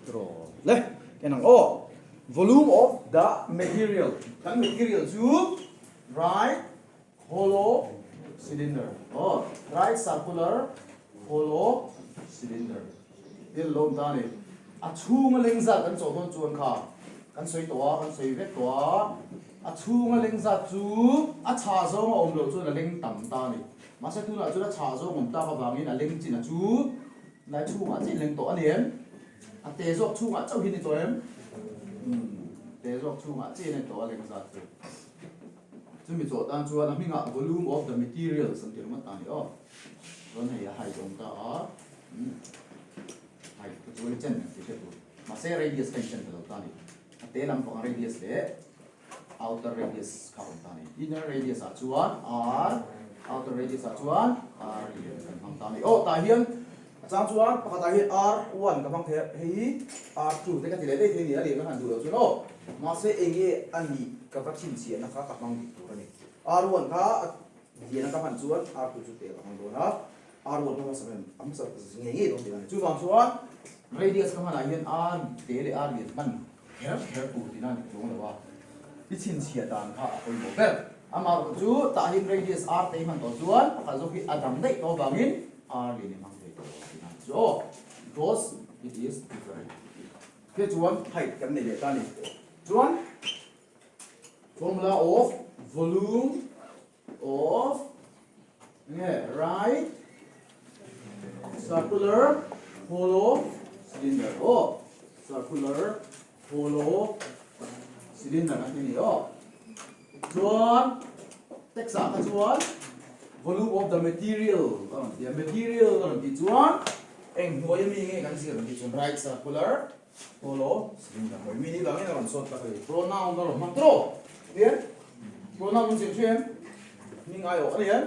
Tiraw le en ang aw. Volume of the material kan material chu right hollow cylinder aw right circular hollow cylinder thil lawm ta a ni. A chhunga leng zat kan chawh dawn chuan kha kan sawi tawh a kan sawi vek tawh a a chhunga leng zat chu a chhah zawng a awm loh chuan a leng tam ta a ni. Mahse tunah chuan a chhah zawng awm tak avangin a leng chin a chu Lai chhungah chiah leng tawh a ni em? A te zawk chhungah chauh hi ni tawh em? Umm, te zawk chhungah chiah ni tawh a leng zat chu. Chumi chawh tan chuan a hmingah volume of the materials an ti ringawt ta a ni aw. Chuan hei a height awm ta a, umm, height ka chu a chen ang tih hriat tur. Mahse radius ka inchen ta lo ta a ni. A te lampang radius leh outer radius kha awm ta a ni. Inner radius ah chuan r, outer radius ah chuan r lian kan hmang ta a ni. Aw tah hian a chang chuan pakhat ah hian r1 ka hmang thei a, hei hi r2 te ka ti leh daih thei a ni, a lian ka hman duh loh chuan aw. Mahse eng nge a nih ka va chhinchhiahna kha ka hmang dik tur a ni. R1 kha a lian a ka hman chuan r2 chu te ka hmang dawn a, r1 ka hmasa em a hmasa ngei ngei dawn tih a ni. Chuvang chuan radius ka hmanah hian r te leh r lian hman Kher kher tur tihna a ni chuang lo a, i chhinchhiah dan kha a pawimawh ber. Amaherawh chu tah hian radius r te i hman tawh chuan pakhat zawk hi a dang daih tawh avangin r lian i hmang thei tawh lo tihna a ni chu aw, because it is different. Hei chuan height kan nei leh ta a ni. Chuan formula of volume of nge right circular hollow cylinder aw circular hollow cylinder an ti ni aw chuan text ah kha chuan volume of the material a rawn ti a material a rawn tih chuan eng hnuai ami nge kan zir an tih chuan right circular hollow cylinder hnuai mi ni vangin a rawn sawt tak a ni pronoun a rawn hmang tawh hian Pronoun an zir ṭhin hming ai awh a ni em?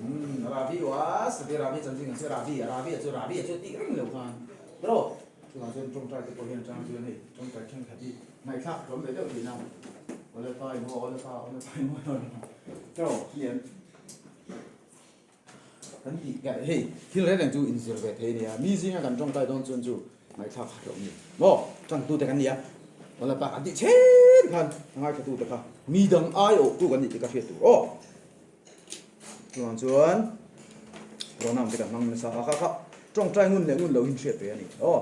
Umm Ravi was a ti Ravi chanchin kan sawi Ravi a Ravi a chu Ravi a chu tih reng lo khan tiraw chuvang chuan ṭawngṭai te pawh hian chang chuan hei ṭawngṭai ṭhenkhat hi ngaihthlak hlawm ve deuh tihna awle pa in haw awle pa awle pa in haw tiraw a ni em? Kan tih ka hei thil reng reng chu inzir ve thei a nia mi zinga kan tawngtai dawn chuan chu ngaihthlak har loh a ni maw tantute kan ni a awle pa kan tih chhen khan a ngaithlatute kha mi dang ai awhtu kan nih tih ka hriat tur aw chuvang chuan pronoun te kan hmang nasa a kha kha tawngtai ngun leh ngun lo in hriat ve a ni aw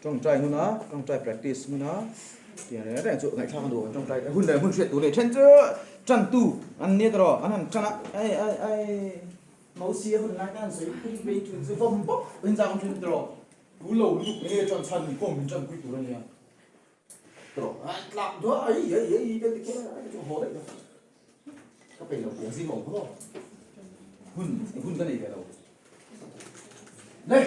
tawngtai ngun a tawngtai practice ngun a tiang reng reng chu ngaihthlak a duh kan tawngtai hun leh hun hriat tur leh then chu Tantu an nia tawh an han tan a, ai ai ai Mosia hun lai khan sawi pui vei thin chu vawm bawk in zang thin tawh tu lo lutuk nge tan chhan ni pawh min tan pui tur a nia tawh a tlak duah ai ai ai kan ti kher a chu haw daih dawn ka peih lo tiang zing awm kha maw hun hun ka nei ve lo le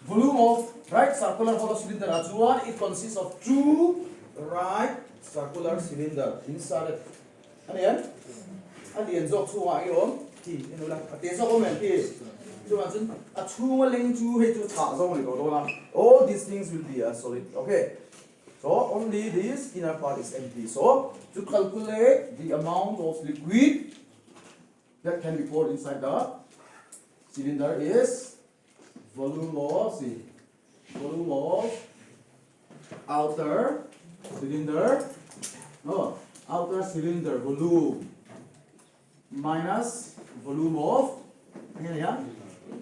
volume of right circular hollow cylinder ah chuan it consists of two right circular cylinder inserted a ni em a lian zawk chhungah i awm ti en ula a te zawk awm em ti chuvang chuan a chhunga leng chu hei chu chhah zawng a ni tawh dawn a all these things will be a solid okay so only this inner part is empty so to calculate the amount of liquid that can be poured inside the cylinder is volume of see volume of outer cylinder no outer cylinder volume minus volume of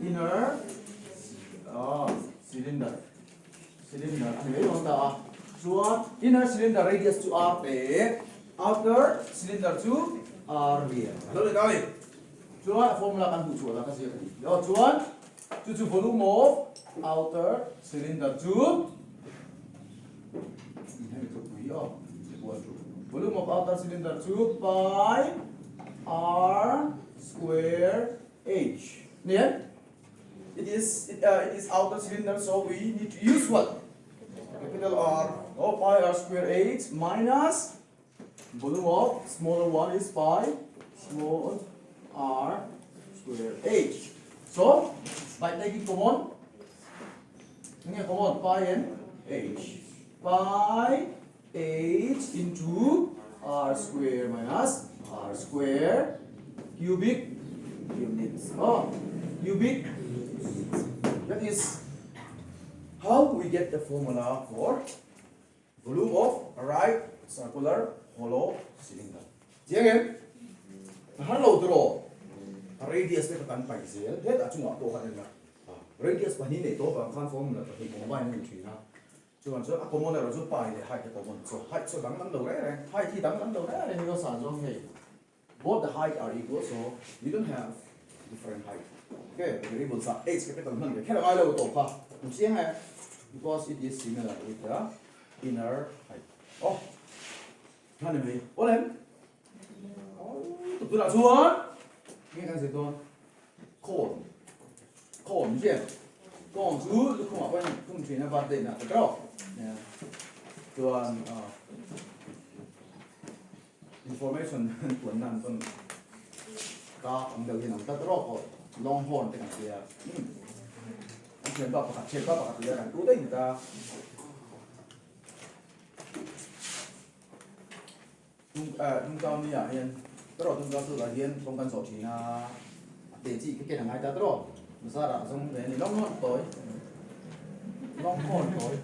inner oh, cylinder cylinder ani mai dawn ta a chuan inner cylinder radius chu r te outer cylinder chu r lian a lo ni ta ni chuan a formula kan hmuh chhuah dan ka ziak a ni aw chuan chu chu volume of outer cylinder chu hemi thupui hi aw volume of outer cylinder chu pi r square h ni em It is it, uh, it is outer cylinder, so we need to use what? Capital R. Oh, pi r square h minus volume of smaller one is pi small r square h. So, by taking common, common pi and h. Pi h into r square minus r square cubic units. Oh, cubic. That is How we get the formula for volume of right circular hollow cylinder? Chiang em? A har lo tiraw? Radius te kha kan paih zel hetah chungah pawh khan en a, radius pahnih neih tawh avang khan formula pahnih combine a ni thin a. Chuan chuan a common erawh chu pi leh height a common chu height chu a danglam lo reng reng, height hi danglam lo reng reng hi ka san zawng hei. Both the height are equal so we don't have different height. Okay, variables ah h capital hman ve kher a ngai lo tawh kha. Hmu chiang e because it is similar with the inner height. Oh, hman ni mai. Awle em? Oh, tunah chuan nge kan zir dawn? Cone. Cone chian. Cone chu lukhumah pawhin khum thin a birthday na ta tawh. Chuan Information puan nan pawn ka awm deuh hian an tlat rawk aw long horn te kan tia an thianpa pakhat thianpa pakhat tia kan tu daih ni ta tung eh tungkau ni ah hian tawrh tungkau chu ah hian kawng kan zawh thin a a te chi ka ken a ngai ta tawrh bazar ah zawng ve a ni long horn tawi long horn tawi.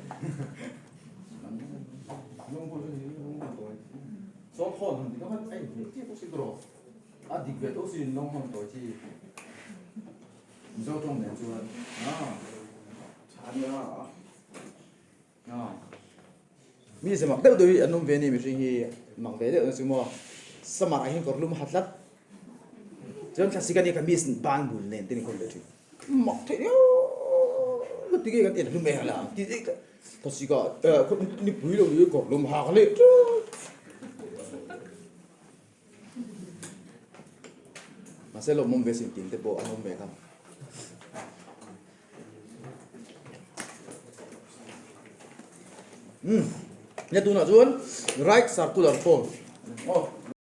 A dik ve tawh sin lawng hawn tawi chi Mizo tawng nen chuan a nia mi ze mak deuh deuh hi an awm ve a ni mihring hi mak ve deuh na chu maw summer ah hian kawr lum a ha tlat chuan thlasik a nia kamis ban bul nen te ni kawr leh thin. Mak theih riau lutuk tige kan en hlum em la ti daih ka thawsik ah nipui lo ni kawr lum hak leh teuh mahse lawmawm ve sin tin te pawh an awm ve kha umm nia tunah chuan right circular cone aw.